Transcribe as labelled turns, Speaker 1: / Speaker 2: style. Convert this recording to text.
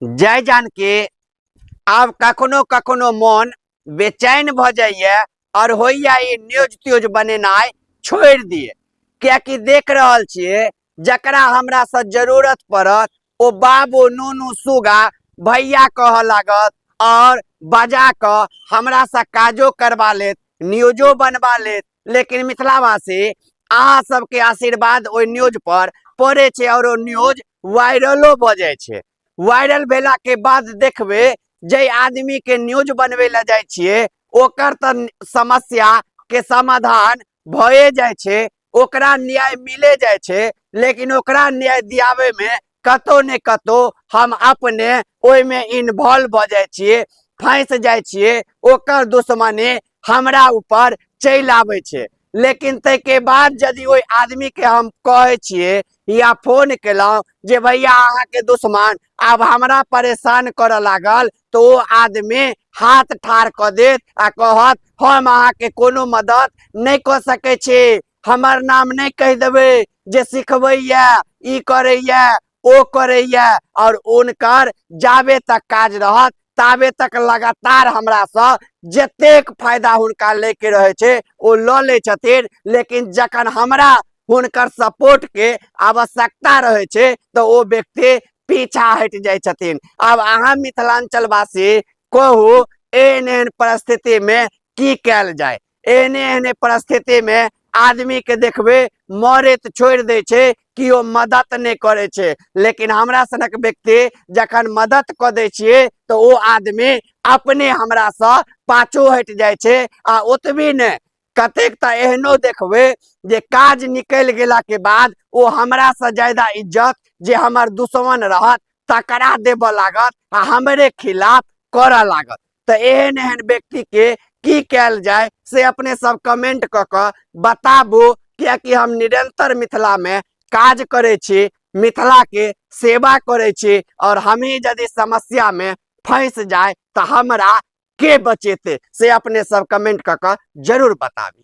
Speaker 1: जय जानकी। आब कखनो कखनो मोन बेचैन भऽ जाइए और होइए ई न्यूज त्यूज बनेनाइ छोड़ि दिए, कियाकि देख रहल छियै जकरा हमरासँ जरूरत पड़त ओ बाबू नूनू सुगा भैया कहऽ लागत और बजा कऽ हमरासँ काजो करबा लेत, न्यूजो बनबा लेत। लेकिन मिथिलावासी अहाँ सबके आशीर्वाद ओहि न्यूज पर पड़ै छै और ओ न्यूज वायरलो भऽ जाइ छै। वायरल भेला के बाद देखबै जे आदमी के न्यूज बनबै लए जाइ छियै ओकर तऽ समस्या के समाधान भए जाइ छै, ओकरा न्याय मिले जाइ छै। लेकिन ओकरा न्याय दियाबै में कतौ ने कतौ हम अपने ओहिमे इन्वॉल्व भऽ जाइ छियै, फँसि जाइ छियै, ओकर दुश्मनी हमरा ऊपर चलि आबै छै। लेकिन ताहिके बाद यदि ओहि आदमीके हम कहै छियै या फोन केलहुँ जे भैया अहाँके दुश्मन आब हमरा परेशान करऽ लागल, तऽ ओ आदमी हाथ ठाढ़ कऽ देत आ कहत हम अहाँके कोनो मदद नहि कऽ सकै छी, हमर नाम नहि कहि देबै जे सिखबैया, ई करैया, ओ करैया। और हुनकर जाबे तक काज रहत ताबे तक लगातार हमरासँ जतेक फायदा हुनका लैके रहै छै ओ लऽ लै छथिन। लेकिन जखन हमरा हुनकर सपोर्टके आवश्यकता रहै छै तऽ ओ व्यक्ति पीछा हटि जाइ छथिन। आब अहाँ मिथिलाञ्चलवासी कहू, एहन एहन परिस्थितिमे की कयल जाय? एहने एहने परिस्थितिमे आदमीके देखबै मरैत छोड़ि दै छै, केओ मदद नहि करै छै। लेकिन हमरा सनक व्यक्ति जखन मदद कऽ दै छियै तऽ ओ आदमी अपने हमरासँ पाछू हटि जाइ छै। आ ओतबी नहि, कतेक तऽ एहनो देखबै जे काज निकलि गेलाके बाद ओ हमरासँ ज्यादा इज्जत जे हमर दुश्मन रहत तकरा देबऽ लागत आ हमरे खिलाफ करऽ लागत। तऽ एहन एहन व्यक्ति के की कयल जाय से अपने सब कमेंट कऽ कऽ बताबू, कियाकि हम निरंतर मिथिला में काज करै छी, मिथिला के सेवा करै छी, और हमही यदि समस्या में फंसि जाय तऽ हमरा के बचेते से अपने सब कमेंट कऽ कऽ जरूर बताबी।